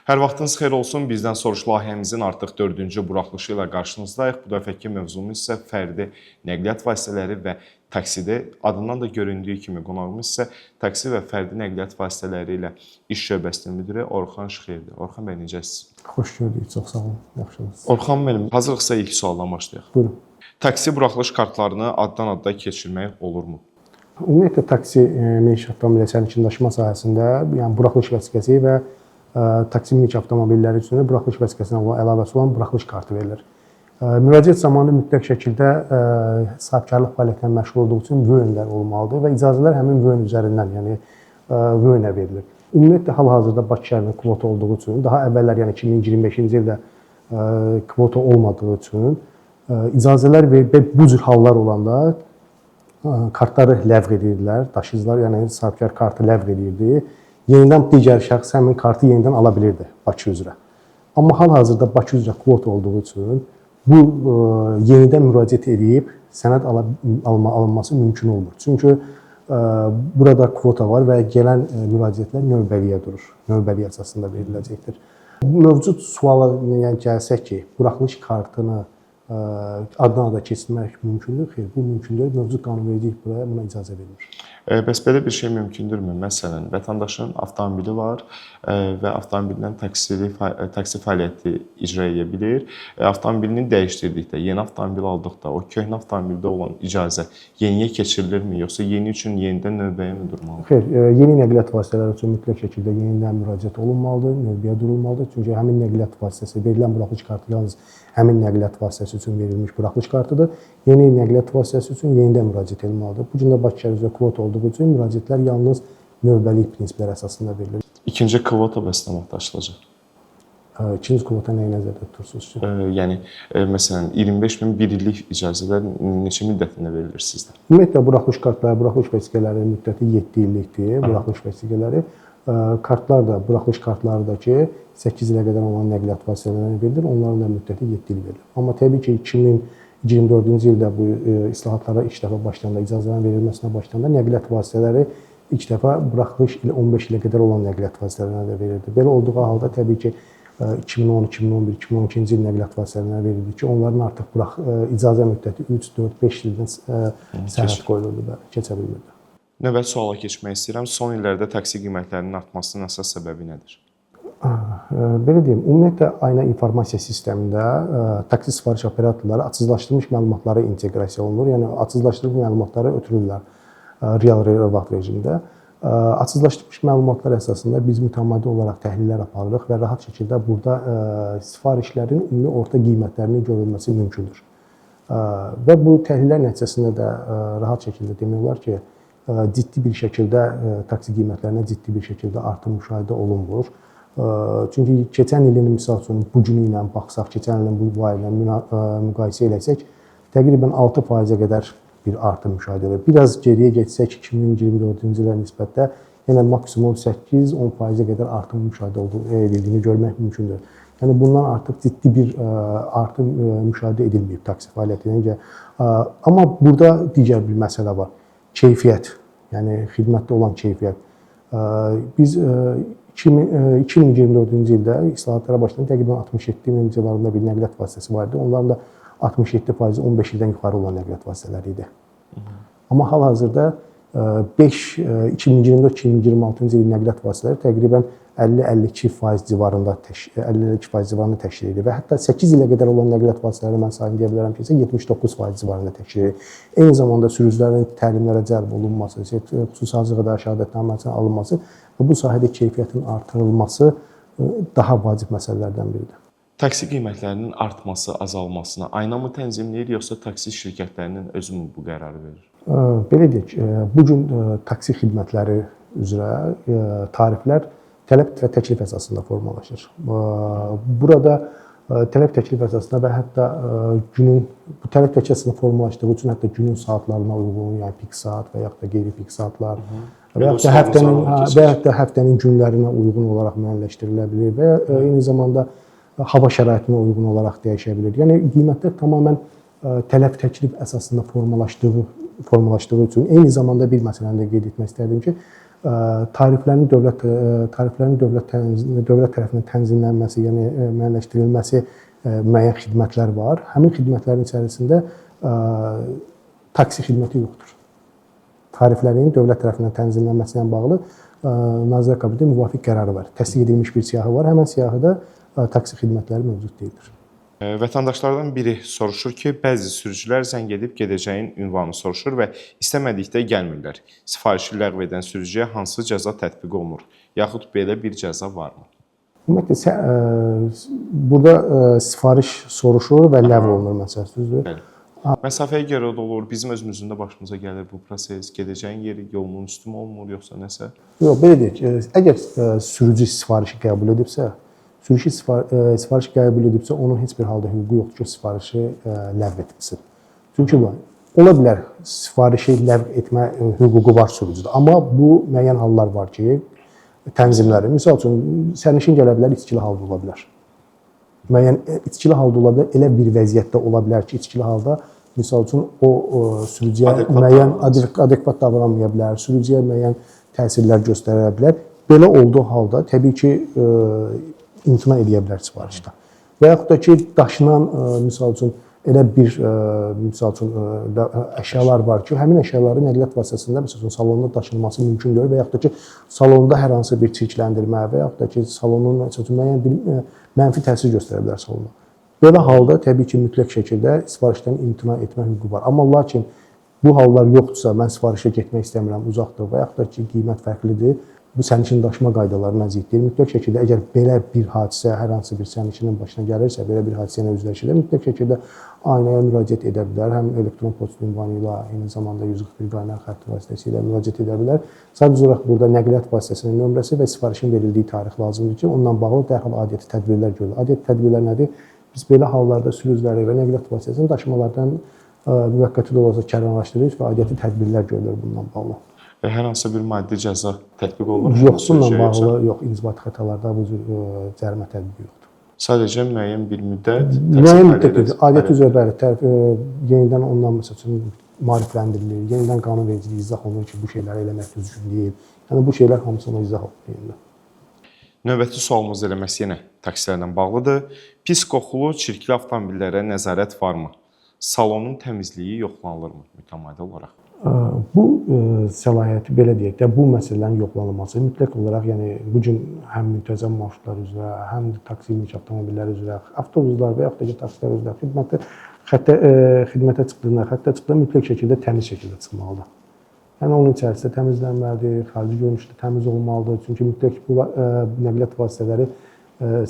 Hər vaxtınız xeyir olsun. Bizdən soruş layihəmizin artıq 4-cü buraxılışı ilə qarşınızdayıq. Bu dəfəki mövzumuz isə fərdi nəqliyyat vasitələri və taksidir. Adından da göründüyü kimi qonağımız isə taksi və fərdi nəqliyyat vasitələri ilə iş şöbəsinin müdiri Orxan Şıxıyevdir. Orxan bəy, necəsiniz? Xoş gördük, çox sağ olun. Yaxşısınız. Orxan müəllim, hazırlıqsa ilk sualdan başlayaq. Buyurun. Taksi buraxılış kartlarını addan-adda keçirmək olurmu? Ümumiyyətlə taksi minik avtomobil sərnişin daşıma sahəsində, yəni buraxılış vəsiqəsi və taksi minik avtomobilləri üçün də buraxılış vəsiqəsinə olan əlavəsi olan buraxılış kartı verilir. Müraciət zamanı mütləq şəkildə sahibkarlıq fəaliyyətinə məşğul olduğu üçün VÖN-lər olmalıdır və icazələr həmin VÖN üzərindən, yəni VÖN-ə verilir. Ümumiyyətlə hal-hazırda Bakı şəhərində kvota olduğu üçün, daha əvvəllər, yəni 2025-ci ildə kvota olmadığı üçün icazələr və bu cür hallar olanda kartları ləğv edirdilər. Daşıyıcılar, yəni sahibkar kartı ləğv edirdi. Yenidən digər şəxs həmin kartı yenidən ala bilirdi Bakı üzrə. Amma hal-hazırda Bakı üzrə kvota olduğu üçün bu yenidən müraciət edib sənəd alınması mümkün olmur. Çünki burada kvota var və gələn müraciətlər növbəliyə durur. Növbəliyə əsasında veriləcəkdir. Mövcud suala yəni gəlsək ki, buraxılış kartını addan ada keçirmək mümkündür? Xeyr, bu mümkün deyil. Mövcud qanunvericilik buna icazə vermir. Bəs belə bir şey mümkündürmü? Məsələn, vətəndaşın avtomobili var və avtomobildən taksi fəaliyyəti icra edə bilir. Avtomobilini dəyişdirdikdə, yeni avtomobil aldıqda o köhnə avtomobildə olan icazə yeniyə keçirilirmi, yoxsa yeni üçün yenidən növbəyə mi durmalıdır? Xeyr, yeni nəqliyyat vasitələri üçün mütləq şəkildə yenidən müraciət olunmalıdır, növbəyə durulmalıdır. Çünki həmin nəqliyyat vasitəsi verilən buraxılış kartı yalnız həmin nəqliyyat vasitəsi üçün verilmiş buraxılış kartıdır. Yeni nəqliyyat vasitəsi üçün yenidən müraciət olunmalıdır. Bu gün də Bakı şəhəri üzrə kvota olduğu üçün müraciətlər yalnız növbəlik prinsipləri əsasında verilir. İkinci kvota bəs nə vaxt açılacaq? İkinci kvota nəyi nəzərdə tutursunuz ki? Yəni məsələn 25 min bir illik icazələr neçə müddətində verilir sizdə? Ümumiyyətlə buraxılış kartları, buraxılış vəsiqələrinin müddəti 7 illikdir. Buraxılış vəsiqələri, kartlar da, buraxılış kartları da ki 8 ilə qədər olan nəqliyyat vasitələrinə verilir. Onların da müddəti 7 il verilir. Amma təbii ki 2024-cü ildə bu islahatlara ilk dəfə başlayanda, icazələrin verilməsinə başlayanda nəqliyyat vasitələri ilk dəfə buraxılış ilə 15 ilə qədər olan nəqliyyat vasitələrinə də verildi. Belə olduğu halda təbii ki 2010, 2011, 2012-ci il nəqliyyat vasitələrinə verildi ki, onların artıq icazə müddəti 3, 4, 5 ildən sərhəd qoyulurdu, bəli, keçə bilmirdi. Növbəti suala keçmək istəyirəm. Son illərdə taksi qiymətlərinin artmasının əsas səbəbi nədir? Belə deyim, ümumiyyətlə ayna informasiya sistemində taksi sifariş operatorları açıqlaşdırılmış məlumatlara inteqrasiya olunur. Yəni açıqlaşdırılmış məlumatları ötürürlər real vaxt rejimində. Açıqlaşdırılmış məlumatlar əsasında biz mütəmadi olaraq təhlillər aparırıq və rahat şəkildə burada sifarişlərin ümumi orta qiymətlərinin görülməsi mümkündür. Və bu təhlillər nəticəsində də rahat şəkildə demək olar ki, ciddi bir şəkildə taksi qiymətlərinə ciddi bir şəkildə artım müşahidə olunmur. Çünki keçən ilin misal üçün bu günü ilə baxsaq, keçən ilin bu ayı ilə müqayisə eləsək, təqribən 6%-ə qədər bir artım müşahidə edilir. Biraz geriyə getsək 2024-cü ilə nisbətdə yenə maksimum 8-10%-ə qədər artım müşahidə edildiyini görmək mümkündür. Yəni bundan artıq ciddi bir artım müşahidə edilməyib taksi fəaliyyətində. Amma burada digər bir məsələ var. Keyfiyyət, yəni xidmətdə olan keyfiyyət. Biz 2024-cü ildə islahatlara başlayan təqribən 67 min civarında bir nəqliyyat vasitəsi var idi. Onların da 67% 15 ildən yuxarı olan nəqliyyat vasitələri idi. Amma hal-hazırda 2024-2026-cı il nəqliyyat vasitələri təqribən 50-52% civarında 52% civarında təşkil edir və hətta 8 ilə qədər olan nəqliyyat vasitələri mən sayım deyə bilərəm ki, 79% civarında təşkil edir. Eyni zamanda sürücülərin təlimlərə cəlb olunması, xüsusi hazırlığa şəhadətnaməsinin alınması və bu sahədə keyfiyyətin artırılması daha vacib məsələlərdən biridir. Taksi qiymətlərinin artması, azalmasına ayna mı tənzimləyir, yoxsa taksi şirkətlərinin özü mü bu qərarı verir? Belə deyək, bu gün taksi xidmətləri üzrə tariflər tələb və təklif əsasında formalaşır. Burada tələb təklif əsasında və hətta günün bu tələb təklif əsasında formalaşdığı üçün hətta günün saatlarına uyğun, yəni pik saat və yaxud da qeyri-pik saatlar və yaxud da həftənin və yaxud da həftənin günlərinə uyğun olaraq müəyyənləşdirilə bilir və eyni zamanda hava şəraitinə uyğun olaraq dəyişə bilir. Yəni qiymətlər tamamilə tələb təklif əsasında formalaşdığı formalaşdığı üçün eyni zamanda bir məsələni də qeyd etmək istərdim ki, tariflərin dövlət tərəfindən tənzimlənməsi, yəni müəyyənləşdirilməsi müəyyən xidmətlər var. Həmin xidmətlərin içərisində taksi xidməti yoxdur. Tariflərin dövlət tərəfindən tənzimlənməsi ilə bağlı Nazirlər Kabinetinin müvafiq qərarı var. Təsdiq edilmiş bir siyahı var. Həmin siyahıda taksi xidmətləri mövcud deyildir. Vətəndaşlardan biri soruşur ki, bəzi sürücülər zəng edib gedəcəyin ünvanı soruşur və istəmədikdə gəlmirlər. Sifarişi ləğv edən sürücüyə hansı cəza tətbiq olunur? Yaxud belə bir cəza varmı? Ümumiyyətlə burada sifariş soruşur və ləğv olunur məsələsi, düzdür? Bəli. Məsafəyə görə də olur, bizim özümüzün də başımıza gəlir bu proses. Gedəcəyin yeri yolunun üstü mü olmur, yoxsa nəsə? Yox, belə deyək, əgər sürücü sifarişi qəbul edibsə, sürücü sifariş qəbul edibsə, onun heç bir halda hüququ yoxdur ki, sifarişi ləğv etsin. Çünki bu ola bilər sifarişi ləğv etmə hüququ var sürücüdə, amma bu müəyyən hallar var ki, tənzimləri. Misal üçün, sərnişin gələ bilər, içkili halda ola bilər. Müəyyən içkili halda ola bilər, elə bir vəziyyətdə ola bilər ki, içkili halda misal üçün o sürücüyə müəyyən adekvat davranmaya bilər, sürücüyə müəyyən təsirlər göstərə bilər. Belə olduğu halda təbii ki, imtina edə bilər sifarişdə. Və yaxud da ki, daşınan misal üçün elə bir misal üçün əşyalar var ki, həmin əşyaların nəqliyyat vasitəsində misal üçün salonda daşınması mümkün deyil və yaxud da ki, salonda hər hansı bir çirkləndirmə və yaxud da ki, salonun misal üçün müəyyən bir mənfi təsir göstərə bilər salona. Belə halda təbii ki, mütləq şəkildə sifarişdən imtina etmə hüququ var. Amma lakin bu hallar yoxdursa, mən sifarişə getmək istəmirəm, uzaqdır və yaxud da ki, qiymət fərqlidir, bu sərnişin daşıma qaydalarına zidd deyil. Mütləq şəkildə əgər belə bir hadisə hər hansı bir sərnişinin başına gəlirsə, belə bir hadisə ilə üzləşirsə, mütləq şəkildə aynaya müraciət edə bilər. Həm elektron poçt ünvanı ilə, eyni zamanda 141 qaynar xətti vasitəsilə müraciət edə bilər. Sadəcə olaraq burada nəqliyyat vasitəsinin nömrəsi və sifarişin verildiyi tarix lazımdır ki, onunla bağlı dərhal aidiyyəti tədbirlər görülür. Aidiyyəti tədbirlər nədir? Biz belə hallarda sürücüləri və nəqliyyat vasitəsini daşımalardan müvəqqəti də olsa kənarlaşdırırıq və aidiyyəti tədbirlər görülür bununla bağlı. Və hər hansı bir maddi cəza tətbiq olunur? Yox, bununla bağlı yox, inzibati xətalarda bu cür cərimə tətbiqi yoxdur. Sadəcə müəyyən bir müddət müəyyən müddət aidiyyəti üzrə bəli, yenidən ondan məsəl üçün maarifləndirilir, yenidən qanunvericiliyi izah olunur ki, bu şeyləri eləmək düzgün deyil. Yəni bu şeylər hamısı ona izah olunur yenidən. Növbəti sualımız elə məhz yenə taksilərlə bağlıdır. Pis qoxulu, çirkli avtomobillərə nəzarət varmı? Salonun təmizliyi yoxlanılırmı mütəmadi olaraq? Bu səlahiyyəti belə deyək də, bu məsələlərin yoxlanılması mütləq olaraq, yəni bu gün həm müntəzəm marşrutlar üzrə, həm də taksi minik avtomobilləri üzrə, avtobuslar və yaxud da ki, taksilər üzrə xidmətə çıxdığında, xəttə çıxdığında mütləq şəkildə təmiz şəkildə çıxmalıdır. Yəni onun içərisində təmizlənməlidir, xarici görünüşdə təmiz olmalıdır. Çünki mütləq bu nəqliyyat vasitələri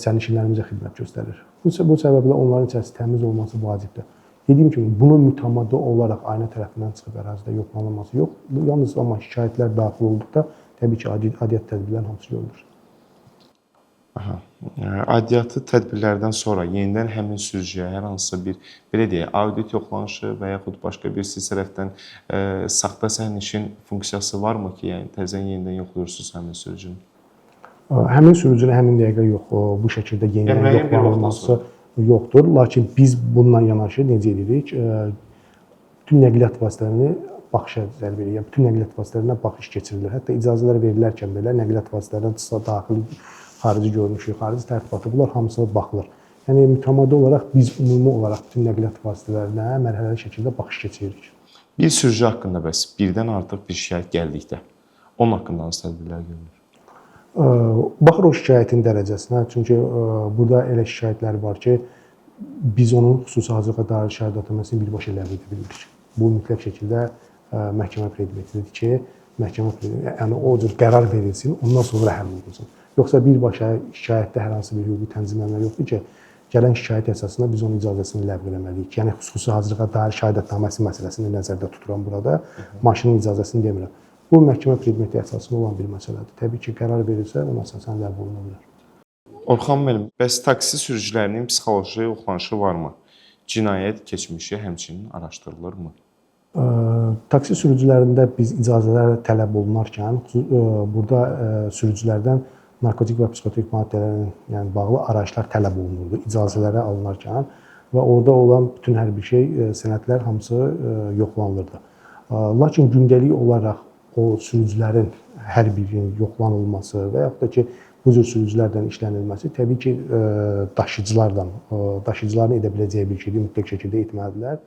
sərnişinlərimizə xidmət göstərir. Bu səbəblə onların içərisi təmiz olması vacibdir. Dediyim kimi, bunun mütəmadi olaraq ayna tərəfindən çıxıb ərazidə yoxlanılması yox. Yalnız amma şikayətlər daxil olduqda təbii ki, aidiyyat tədbirlərin hamısı görülür. Aha. Aidiyyatı tədbirlərdən sonra yenidən həmin sürücüyə hər hansısa bir, belə deyək, audit yoxlanışı və yaxud başqa bir siz tərəfdən saxta sərnişin funksiyası varmı ki, yəni təzədən yenidən yoxlayırsınız həmin sürücünü? Həmin sürücünü həmin dəqiqə yox, bu şəkildə yenidən yoxlanılması yoxdur. Lakin biz bununla yanaşı necə edirik? Bütün nəqliyyat vasitələrini baxışa cəlb edirik. Yəni, bütün nəqliyyat vasitələrinə baxış keçirilir. Hətta icazələr verilərkən belə nəqliyyat vasitələrinə daxil xarici görünüşü, xarici tərtibatı, bunlar hamısı baxılır. Yəni mütəmadi olaraq biz ümumi olaraq bütün nəqliyyat vasitələrinə mərhələli şəkildə baxış keçiririk. Bir sürücü haqqında bəs birdən artıq bir şikayət gəldikdə onun haqqında hansı tədbirlər görülür? Baxır o şikayətin dərəcəsinə. Çünki burada elə şikayətlər var ki, biz onun xüsusi hazırlığa dair şəhadətnaməsini birbaşa ləğv edə bilmirik. Bu mütləq şəkildə məhkəmə predmetidir ki, məhkəmə predmeti, yəni o cür qərar verilsin, ondan sonra həll olunsun. Yoxsa birbaşa şikayətdə hər hansı bir hüquqi tənzimləmə yoxdur ki, gələn şikayət əsasında biz onun icazəsini ləğv eləməliyik. Yəni xüsusi hazırlığa dair şəhadətnaməsi məsələsini nəzərdə tuturam burada, maşının icazəsini demirəm. Bu məhkəmə predmeti əsasında olan bir məsələdir. Təbii ki, qərar verilsə, ona əsasən ləğv oluna bilər. Orxan müəllim, bəs taksi sürücülərinin psixoloji yoxlanışı varmı? Cinayət keçmişi həmçinin araşdırılırmı? Taksi sürücülərində biz icazələr tələb olunarkən burada sürücülərdən narkotik və psixotrop maddələrin yəni bağlı arayışlar tələb olunurdu icazələrə alınarkən və orada olan bütün hər bir şey, sənədlər hamısı yoxlanılırdı. Lakin gündəlik olaraq o sürücülərin hər birinin yoxlanılması və yaxud da ki, bu cür sürücülərlə işlənilməsi təbii ki, daşıyıcılarla, daşıyıcıların edə biləcəyi bir şeydir, mütləq şəkildə etməlidirlər.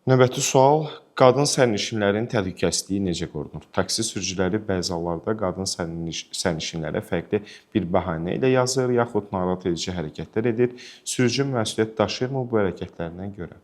Növbəti sual: qadın sərnişinlərin təhlükəsizliyi necə qorunur? Taksi sürücüləri bəzi hallarda qadın sərnişinlərə fərqli bir bəhanə ilə yazır, yaxud narahat edici hərəkətlər edir. Sürücü məsuliyyət daşıyırmı bu hərəkətlərinə görə?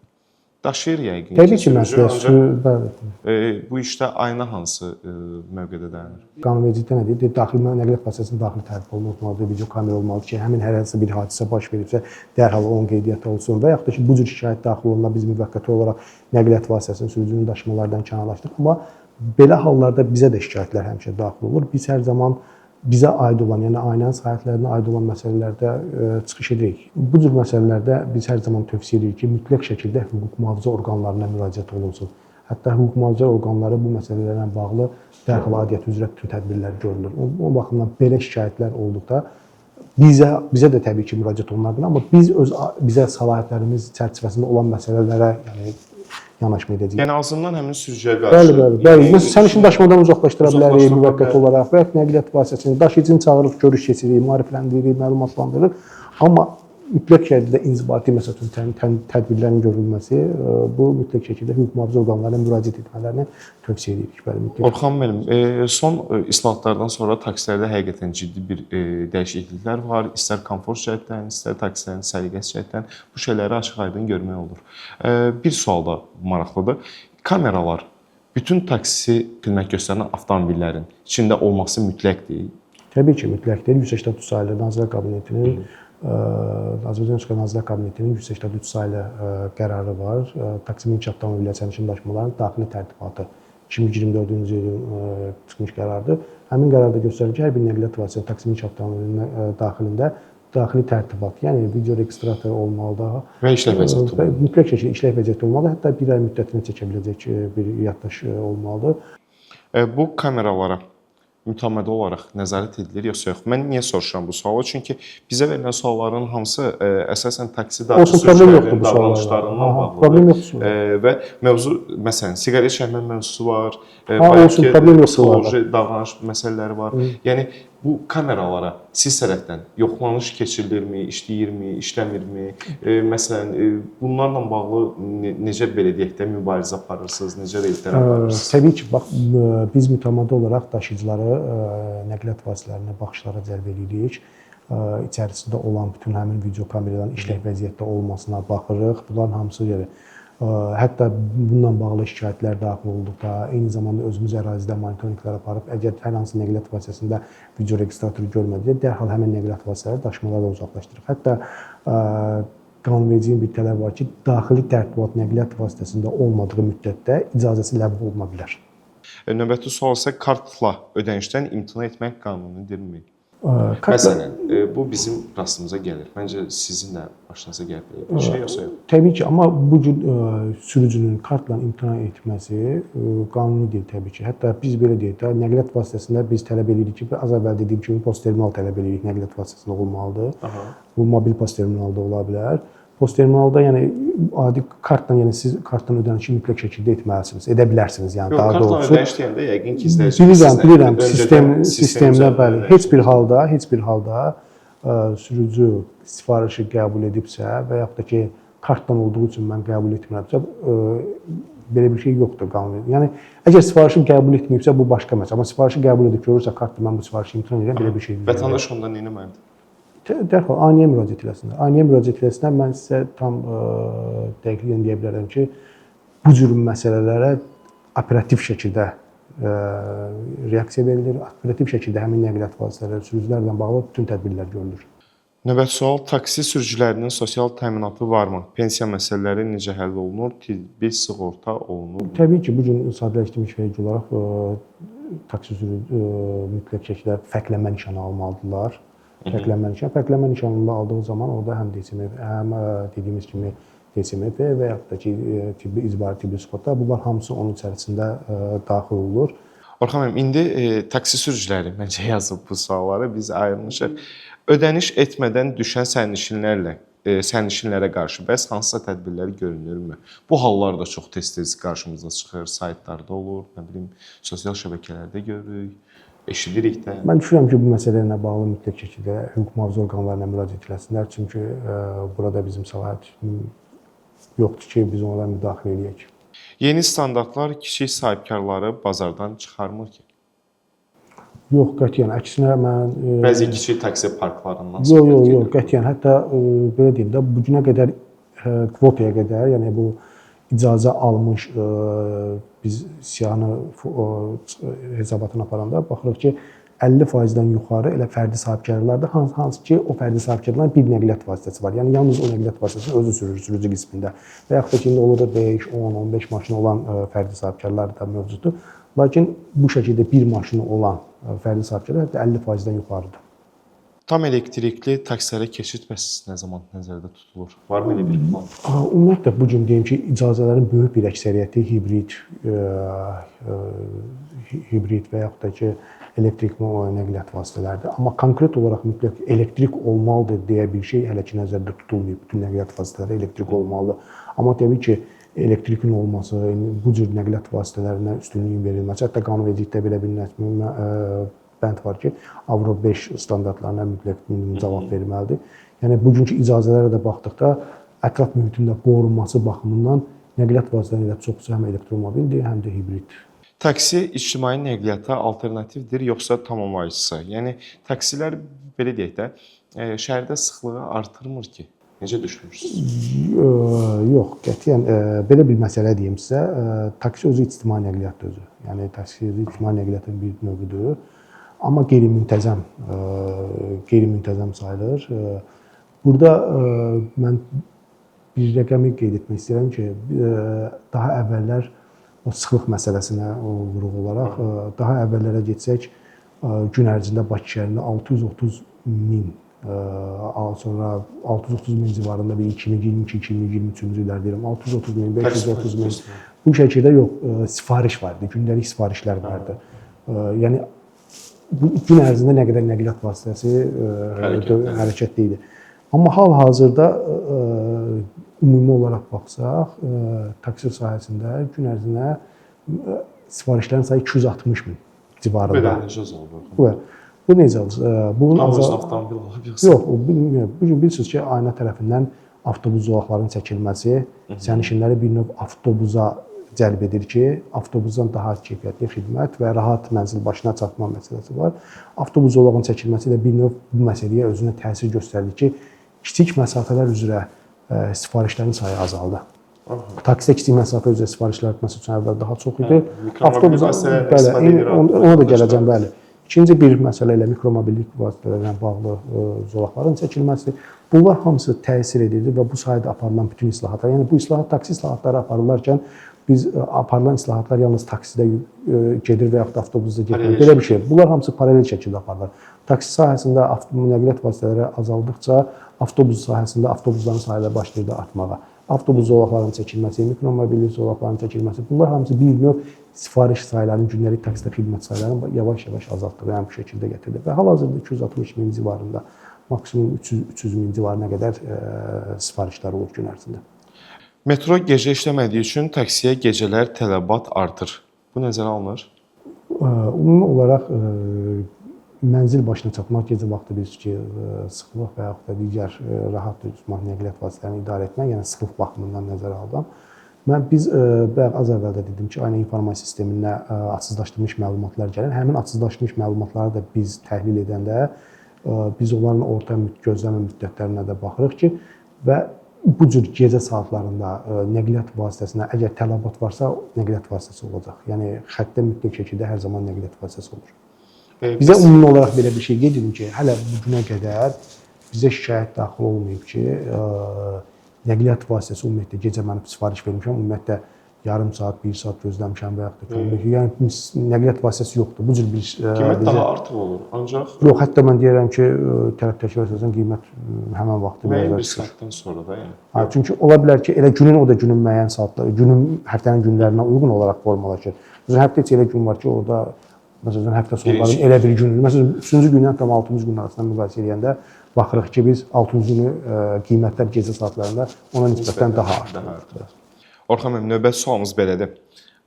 Daşıyır yəqin ki. Təbii ki, məsuliyyət. Bəli. Bu işdə ayna hansı mövqedə dayanır? Qanunvericilikdə nə deyir? Daxili nəqliyyat vasitəsinin daxili tərtib olunmalıdır, video kamera olmalıdır ki, həmin hər hansı bir hadisə baş veribsə, dərhal onun qeydiyyatı olsun və yaxud da ki, bu cür şikayət daxil olanda biz müvəqqəti olaraq nəqliyyat vasitəsinin sürücünün daşımalardan kənarlaşdırırıq. Amma belə hallarda bizə də şikayətlər həmişə daxil olur. Biz hər zaman bizə aid olan, yəni aynanın səlahiyyətlərinə aid olan məsələlərdə çıxış edirik. Bu cür məsələlərdə biz hər zaman tövsiyə edirik ki, mütləq şəkildə hüquq mühafizə orqanlarına müraciət olunsun. Hətta hüquq mühafizə orqanları bu məsələlərlə bağlı dərhal aidiyyəti üzrə bütün tədbirlər görülür. O baxımdan belə şikayətlər olduqda bizə də təbii ki, müraciət oluna bilər, amma biz öz bizə səlahiyyətlərimiz çərçivəsində olan məsələlərə, yəni yanaşma edəcəyik. Yəni azından həmin sürücüyə qarşı. Bəli, bəli, bəli. Məsələn, sərnişin daşımadan uzaqlaşdıra bilərik müvəqqəti olaraq və ya nəqliyyat vasitəsini daşıyıcını çağırıb görüş keçiririk, maarifləndiririk, məlumatlandırırıq. Amma mütləq şəkildə inzibati məsəl üçün tədbirlərin görülməsi, bu mütləq şəkildə hüquq mühafizə orqanlarına müraciət etmələrini tövsiyə edirik. Bəli, mütləq. Orxan müəllim, son islahatlardan sonra taksilərdə həqiqətən ciddi bir dəyişikliklər var. İstər komfort cəhətdən, istər taksilərin səliqəsi cəhətdən bu şeyləri açıq-aydın görmək olur. Bir sual da maraqlıdır. Kameralar bütün taksi xidmət göstərən avtomobillərin içində olması mütləqdir? Təbii ki, mütləqdir. 183 saylı Nazirlər Kabinetinin Azərbaycan Respublikası Nazirlər Kabinetinin 183 saylı qərarı var. Taksi minik avtomobillər sərnişin daşımalarının daxili tərtibatı 2024-cü ilin çıxmış qərardır. Həmin qərarda göstərilir ki, hər bir nəqliyyat vasitəsinin taksi minik avtomobilinin daxilində daxili tərtibat, yəni video registrator olmalıdır və işlək vəziyyətdə olmalıdır. Mütləq şəkildə işlək vəziyyətdə olmalıdır. Hətta bir ay müddətinə çəkə biləcək bir yaddaş olmalıdır. Bu kameralara mütəmadi olaraq nəzarət edilir yoxsa yox? Mən niyə soruşuram bu sualı? Çünki bizə verilən sualların hamısı əsasən taksi sürücülərinin davranışlarından bağlıdır. Problem yoxdur. Və mövzu, məsələn, siqaret çəkmə mövzusu var, psixoloji davranış məsələləri var. Yəni bu kameralara siz tərəfdən yoxlanış keçirilirmi, işləyirmi, işləmirmi? Məsələn, bunlarla bağlı necə belə deyək də mübarizə aparırsınız, necə reydlər aparırsınız? Təbii ki, bax biz mütəmadi olaraq daşıyıcıları nəqliyyat vasitələrinə baxışlara cəlb edirik. İçərisində olan bütün həmin video kameraların işlək vəziyyətdə olmasına baxırıq. Bunların hamısı yəni hətta bununla bağlı şikayətlər daxil olduqda, eyni zamanda özümüz ərazidə monitorinqlər aparıb, əgər hər hansı nəqliyyat vasitəsində video registratoru görmədikdə, dərhal həmin nəqliyyat vasitələri daşımalardan uzaqlaşdırırıq. Hətta qanunvericiliyin bir tələbi var ki, daxili tərtibat nəqliyyat vasitəsində olmadığı müddətdə icazəsi ləğv oluna bilər. Növbəti sual isə kartla ödənişdən imtina etmək qanunidirmi? Məsələn, bu bizim rastımıza gəlir. Məncə sizin də başınıza gəlib belə bir şey yoxsa yox? Təbii ki, amma bu cür sürücünün kartla imtina etməsi qanuni deyil təbii ki. Hətta biz belə deyək də, nəqliyyat vasitəsində biz tələb edirik ki, az əvvəl dediyim kimi post terminal tələb edirik, nəqliyyat vasitəsində olmalıdır. Aha. Bu mobil post terminalda ola bilər. Post terminalda yəni adi kartla, yəni siz kartla ödənişi mütləq şəkildə etməlisiniz, edə bilərsiniz yəni daha doğrusu. Kartla ödəniş deyəndə yəqin ki, izləyici bilirəm, sistemdə bəli, heç bir halda sürücü sifarişi qəbul edibsə və yaxud da ki, kartla olduğu üçün mən qəbul etmirəmsə, belə bir şey yoxdur qanun. Yəni əgər sifarişi qəbul etməyibsə bu başqa məsələ, amma sifarişi qəbul edib görürsə kartla mən bu sifarişi imtina edirəm, belə bir şey yoxdur. Vətəndaş onda nə etməlidir? Dərhal aniyə müraciət eləsinlər. Aniyə müraciət eləsinlər. Mən sizə tam dəqiqliklə deyə bilərəm ki, bu cür məsələlərə operativ şəkildə reaksiya verilir. Operativ şəkildə həmin nəqliyyat vasitələri, sürücülərlə bağlı bütün tədbirlər görülür. Növbəti sual: taksi sürücülərinin sosial təminatı varmı? Pensiya məsələləri necə həll olunur? Tibbi sığorta olunur? Təbii ki, bu gün sadələşdirilmiş vergi olaraq taksi sürücü mütləq şəkildə fərqlənmə nişanı almalıdırlar. Fərqlənmə nişanını aldığı zaman orada həm DSM, həm dediyimiz kimi DSMF və yaxud da ki, tibbi icbari tibbi sığorta, bunlar hamısı onun içərisində daxil olur. Orxan müəllim, indi taksi sürücüləri məncə yazıb bu sualları, biz ayırmışıq. Ödəniş etmədən düşən sərnişinlərlə sərnişinlərə qarşı bəs hansısa tədbirlər görünürmü? Bu hallar da çox tez-tez qarşımıza çıxır, saytlarda olur, nə bilim, sosial şəbəkələrdə görürük, eşidirik də. Mən düşünürəm ki, bu məsələ ilə bağlı mütləq şəkildə hüquq mühafizə orqanlarına müraciət eləsinlər, çünki burada bizim səlahiyyət yoxdur ki, biz onlara müdaxilə eləyək. Yeni standartlar kiçik sahibkarları bazardan çıxarmır ki. Yox, qətiyyən. Əksinə mən bəzi kiçik taksi parklarından yox, qətiyyən. Hətta belə deyim də, bu günə qədər kvotaya qədər, yəni bu icazə almış biz siyahını hesabatını aparanda baxırıq ki, 50%-dən yuxarı elə fərdi sahibkarlardır, hansı ki, o fərdi sahibkarların bir nəqliyyat vasitəsi var. Yəni yalnız o nəqliyyat vasitəsini özü sürür sürücü qismində. Və yaxud da ki, indi olur da 5, 10, 15 maşını olan fərdi sahibkarlar da mövcuddur. Lakin bu şəkildə bir maşını olan fərdi sahibkarlar hətta 50%-dən yuxarıdır. Tam elektrikli taksilərə keçid bəs nə zaman nəzərdə tutulur? Varmı elə bir plan? Ümumiyyətlə bu gün deyim ki, icazələrin böyük bir əksəriyyəti hibrid, hibrid və yaxud da ki, elektrik nəqliyyat vasitələridir. Amma konkret olaraq mütləq elektrik olmalıdır deyə bir şey hələ ki nəzərdə tutulmayıb. Bütün nəqliyyat vasitələri elektrik olmalıdır. Amma təbii ki, elektrikin olması, bu cür nəqliyyat vasitələrinə üstünlüyün verilməsi, hətta qanunvericilikdə belə bir bənd var ki, Avro 5 standartlarına mütləq minimum cavab verməlidir. Yəni bugünkü icazələrə də baxdıqda ətraf mühitin də qorunması baxımından nəqliyyat vasitələrinin elə çoxsu həm elektromobildir, həm də hibrid. Taksi ictimai nəqliyyata alternativdir yoxsa tamamlayıcısı? Yəni taksilər belə deyək də, şəhərdə sıxlığı artırmır ki? Necə düşünürsünüz? Yox, qətiyyən belə bir məsələ deyim sizə. Taksi özü ictimai nəqliyyatdır özü. Yəni taksi özü ictimai nəqliyyatın bir növüdür. Amma qeyri-müntəzəm sayılır. Burada mən bir rəqəmi qeyd etmək istəyirəm ki, daha əvvəllər o sıxlıq məsələsinə vurğu olaraq, daha əvvəllərə getsək, gün ərzində Bakı şəhərində 630 min, sonra 630 min civarında bir 2022-2023-cü illər deyirəm, 630 min, 530 min. Bu şəkildə yox, sifariş vardı, gündəlik sifarişlər vardı. Yəni bu gün ərzində nə qədər nəqliyyat vasitəsi hərəkətdə idi. Amma hal-hazırda ümumi olaraq baxsaq, taksi sahəsində gün ərzində sifarişlərin sayı 260 min civarında. Belə necə azalır? Bu necə azalır? Bunun avtomobil alıb yoxsa? Yox, bu gün bilirsiniz ki, ayna tərəfindən avtobus zolaqlarının çəkilməsi sərnişinləri bir növ avtobusa cəlb edir ki, avtobusdan daha keyfiyyətli xidmət və rahat mənzil başına çatma məsələsi var. Avtobus zolağının çəkilməsi də bir növ bu məsələyə özünə təsir göstərdi ki, kiçik məsafələr üzrə sifarişlərin sayı azaldı. Taksidə kiçik məsafə üzrə sifarişlər artması üçün əvvəl daha çox idi. Avtobus, bəli, ona da gələcəm, bəli. İkinci bir məsələ ilə mikromobillik vasitələrlə bağlı zolaqların çəkilməsi. Bunlar hamısı təsir edirdi və bu sahədə aparılan bütün islahatlar, yəni bu islahat, taksi islahatları aparılarkən biz aparılan islahatlar yalnız taksidə gedir və yaxud da avtobusda getmir. Belə bir şey. Bunlar hamısı paralel şəkildə aparılır. Taksi sahəsində nəqliyyat vasitələri azaldıqca avtobus sahəsində avtobusların sayı da başlayırdı artmağa. Avtobus zolaqlarının çəkilməsi, mikromobillik zolaqlarının çəkilməsi, bunlar hamısı bir növ sifariş saylarının, gündəlik taksidə xidmət saylarını yavaş-yavaş azaltdı və yəni bu şəkildə gətirdi. Və hal-hazırda 260 min civarında, maksimum 300 min civarına qədər sifarişlər olur gün ərzində. Metro gecə işləmədiyi üçün taksiyə gecələr tələbat artır. Bu nəzərə alınır? Ümumi olaraq mənzil başına çatmaq gecə vaxtı bilirsiniz ki, sıxlıq və yaxud da digər rahat tutmaq nəqliyyat vasitələrini idarə etmək, yəni sıxlıq baxımından nəzərə aldım. Biz bayaq az əvvəl də dedim ki, ayna informasiya sisteminə açıqlaşdırılmış məlumatlar gəlir. Həmin açıqlaşdırılmış məlumatları da biz təhlil edəndə biz onların orta gözləmə müddətlərinə də baxırıq ki, və bu cür gecə saatlarında nəqliyyat vasitəsinə əgər tələbat varsa, nəqliyyat vasitəsi olacaq. Yəni xəttdə mütləq şəkildə hər zaman nəqliyyat vasitəsi olur. Bizə ümumi olaraq belə bir şey qeyd edim ki, hələ bu günə qədər bizə şikayət daxil olmayıb ki, nəqliyyat vasitəsi ümumiyyətlə gecə mən sifariş vermişəm, ümumiyyətlə yarım saat, bir saat gözləmişəm və yaxud da ki, yəni nəqliyyat vasitəsi yoxdur. Bu cür bir qiymət daha artıq olur. Ancaq yox, hətta mən deyirəm ki, tələbdəki əsasən qiymət həmin vaxtı biraz bir saatdan sonra da yəni. Ha, çünki ola bilər ki, elə günün o da günün müəyyən saatları, günün həftənin günlərinə uyğun olaraq formalaşır. Məsələn, həftə içi elə gün var ki, orada Məsələn, həftə sonları elə bir gün, məsələn, 3-cü gündən tam 6-cı gün arasında müqayisə edəndə baxırıq ki, biz 6-cı günü qiymətlər gecə saatlarında ona nisbətən daha artır. Orxan müəllim, növbəti sualımız belədir.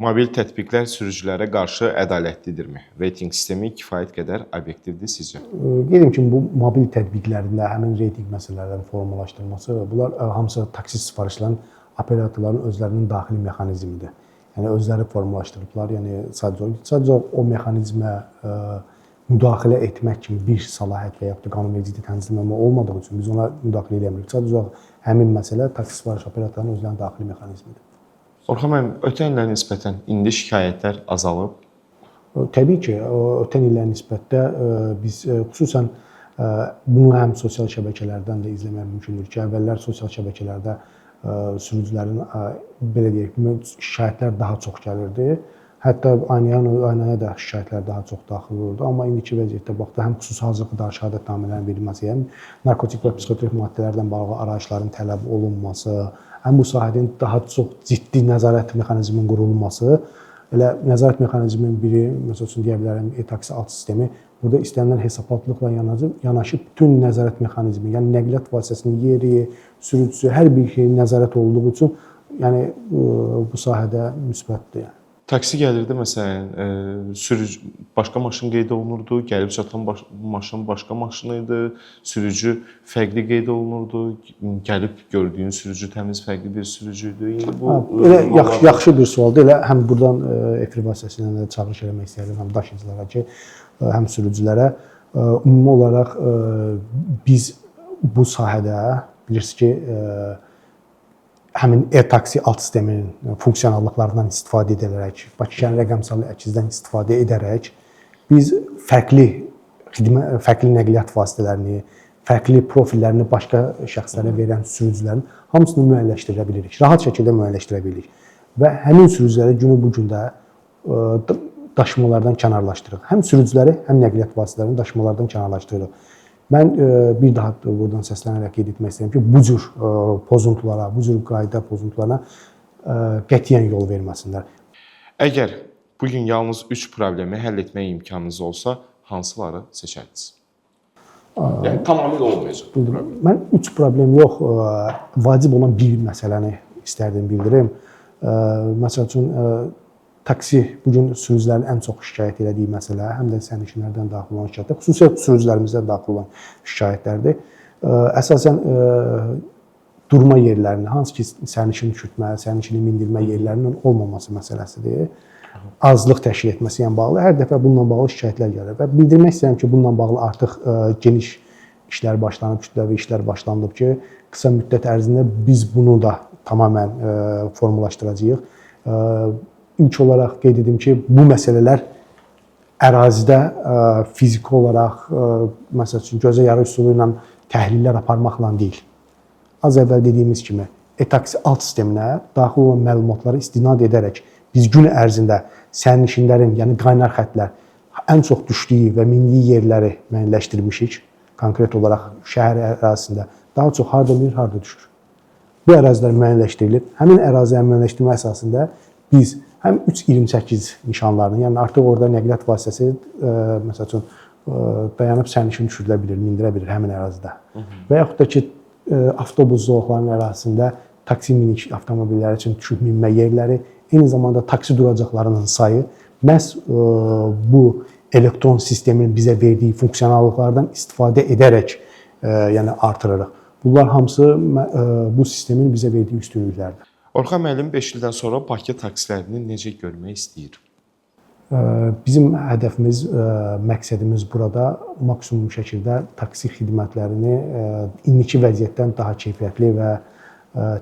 Mobil tətbiqlər sürücülərə qarşı ədalətlidirmi? Reytinq sistemi kifayət qədər obyektivdir sizcə? Qeyd edim ki, bu mobil tətbiqlərində həmin reytinq məsələlərinin formalaşdırılması, bunlar hamısı taksi sifarişlərinin operatorların özlərinin daxili mexanizmidir. Yəni özləri formalaşdırıblar. Yəni sadəcə o mexanizmə müdaxilə etmək kimi bir səlahiyyət və yaxud da qanunvericilikdə tənzimləmə olmadığı üçün biz ona müdaxilə eləmirik. Sadəcə olaraq həmin məsələ taksi sifariş operatorlarının özlərinin daxili mexanizmidir. Orxan müəllim, ötən illərə nisbətən indi şikayətlər azalıb? Təbii ki, ötən illərə nisbətdə biz xüsusən bunu həm sosial şəbəkələrdən də izləmək mümkündür ki, əvvəllər sosial şəbəkələrdə sürücülərin belə deyək, şikayətlər daha çox gəlirdi. Hətta aynaya da şikayətlər daha çox daxil olurdu. Amma indiki vəziyyətdə baxdı, həm xüsusi hazırlıqlı dair şəhadətnamələrin verilməsi, həm narkotik və psixotrop maddələrdən bağlı arayışların tələb olunması, həm bu sahədə daha çox ciddi nəzarət mexanizminin qurulması, elə nəzarət mexanizminin biri, məsəl üçün deyə bilərəm, e-taksi alt sistemi, burada istənilən hesabatlıqla yanaşı bütün nəzarət mexanizmi, yəni nəqliyyat vasitəsinin yeri, sürücüsü, hər bir şey nəzarət olunduğu üçün, yəni bu sahədə müsbətdir. Yəni. Taksi gəlirdi məsələn, sürücü başqa maşın qeyd olunurdu, gəlib çatan maşın başqa maşın idi, sürücü fərqli qeyd olunurdu, gəlib gördüyün sürücü təmiz fərqli bir sürücü idi. İndi bu elə yaxşı bir sualdır. Elə həm burdan efir vasitəsilə də çağırış eləmək istəyirəm həm daşıyıcılara ki, həm sürücülərə. Ümumi olaraq biz bu sahədə bilirsiniz ki, həmin e-taksi alt sisteminin funksionallıqlarından istifadə edərək, Bakı şəhər rəqəmsal əkizdən istifadə edərək biz fərqli xidmət, fərqli nəqliyyat vasitələrini, fərqli profillərini başqa şəxslərə verən sürücülərin hamısını müəyyənləşdirə bilirik. Rahat şəkildə müəyyənləşdirə bilirik. Və həmin sürücüləri günü bu gün də daşımalardan kənarlaşdırırıq. Həm sürücüləri, həm nəqliyyat vasitələrini daşımalardan kənarlaşdırırıq. Mən bir daha buradan səslənərək qeyd etmək istəyirəm ki, bu cür pozuntulara, bu cür qayda pozuntularına qətiyyən yol verməsinlər. Əgər bu gün yalnız 3 problemi həll etmək imkanınız olsa, hansıları seçərdiniz? Yəni tamamilə olmayacaq. Mən 3 problem yox, vacib olan bir məsələni istərdim bildirim. Məsəl üçün taksi bu gün sürücülərin ən çox şikayət elədiyi məsələ, həm də sərnişinlərdən daxil olan şikayətlər, xüsusilə sürücülərimizdən daxil olan şikayətlərdir. Əsasən durma yerlərinin, hansı ki sərnişin düşürtmə, sərnişini mindirmə yerlərinin olmaması məsələsidir. Azlıq təşkil etməsi ilə bağlı hər dəfə bununla bağlı şikayətlər gəlir və bildirmək istəyirəm ki, bununla bağlı artıq geniş işlər başlanıb, kütləvi işlər başlanılıb ki, qısa müddət ərzində biz bunu da tamamilə formalaşdıracağıq. İlk olaraq qeyd edim ki, bu məsələlər ərazidə fiziki olaraq, məsəl üçün gözə yarı üsulu ilə təhlillər aparmaqla deyil. Az əvvəl dediyimiz kimi, e-taksi alt sisteminə daxil olan məlumatlara istinad edərək biz gün ərzində sərnişinlərin, yəni qaynar xəttlər ən çox düşdüyü və mindiyi yerləri müəyyənləşdirmişik. Konkret olaraq şəhər ərazisində daha çox harda minir, harda düşür. Bu ərazilər müəyyənləşdirilir. Həmin ərazilərin müəyyənləşdirmə əsasında biz həm 3.28 nişanlarını, yəni artıq orada nəqliyyat vasitəsi məsəl üçün dayanıb sərnişin düşürülə bilir, mindirə bilir həmin ərazidə. Və yaxud da ki, avtobus zolaqlarının ərazisində taksi minik avtomobilləri üçün düşüb minmə yerləri, eyni zamanda taksi duracaqlarının sayı məhz bu elektron sistemin bizə verdiyi funksionallıqlardan istifadə edərək yəni artırırıq. Bunlar hamısı bu sistemin bizə verdiyi üstünlüklərdir. Orxan müəllim 5 ildən sonra Bakı taksilərini necə görmək istəyir? Bizim hədəfimiz, məqsədimiz burada maksimum şəkildə taksi xidmətlərini indiki vəziyyətdən daha keyfiyyətli və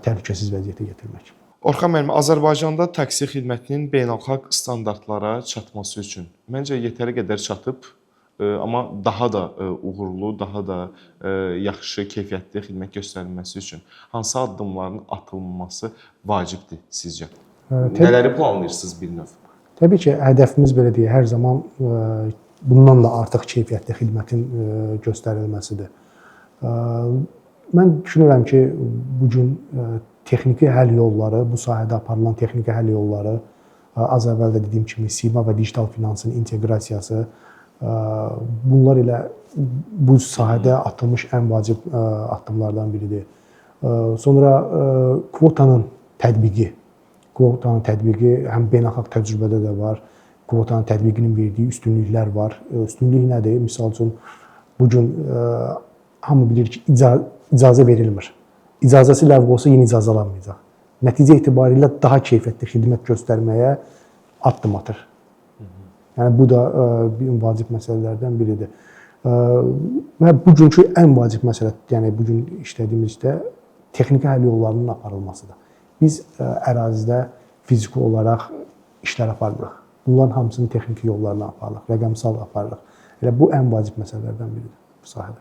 təhlükəsiz vəziyyətə gətirmək. Orxan müəllim, Azərbaycanda taksi xidmətinin beynəlxalq standartlara çatması üçün məncə yetəri qədər çatıb, amma daha da uğurlu, daha da yaxşı, keyfiyyətli xidmət göstərilməsi üçün hansı addımların atılması vacibdir sizcə? Nələri planlayırsınız bir növ? Təbii ki, hədəfimiz belə deyək, hər zaman bundan da artıq keyfiyyətli xidmətin göstərilməsidir. Mən düşünürəm ki, bu gün texniki həll yolları, bu sahədə aparılan texniki həll yolları Az əvvəl də dediyim kimi sima və digital finansın inteqrasiyası, bunlar elə bu sahədə atılmış ən vacib addımlardan biridir. Sonra kvotanın tətbiqi. Kvotanın tətbiqi həm beynəlxalq təcrübədə də var. Kvotanın tətbiqinin verdiyi üstünlüklər var. Üstünlük nədir? Misal üçün bu gün hamı bilir ki, icazə verilmir. İcazəsi ləğv olsa yenə icazəlanmayacaq. Nəticə etibarilə daha keyfiyyətli xidmət göstərməyə addım atır. Yəni bu da bir vacib məsələlərdən biridir. Və bugünkü ən vacib məsələ, yəni bu gün işlədiyimiz işdə texniki həll yollarının aparılmasıdır. Biz ərazidə fiziki olaraq işlər aparmırıq. Bunların hamısını texniki yollarla aparırıq, rəqəmsal aparırıq. Elə bu ən vacib məsələlərdən biridir bu sahədə.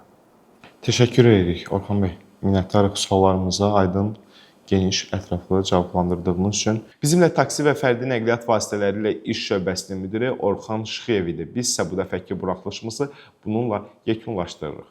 Təşəkkür edirik Orxan bəy. Minnətdarıq suallarımıza aydın, geniş, ətraflı cavablandırdığınız üçün. Bizimlə taksi və fərdi nəqliyyat vasitələri ilə iş şöbəsinin müdiri Orxan Şıxıyev idi. Biz isə bu dəfəki buraxılışımızı bununla yekunlaşdırırıq.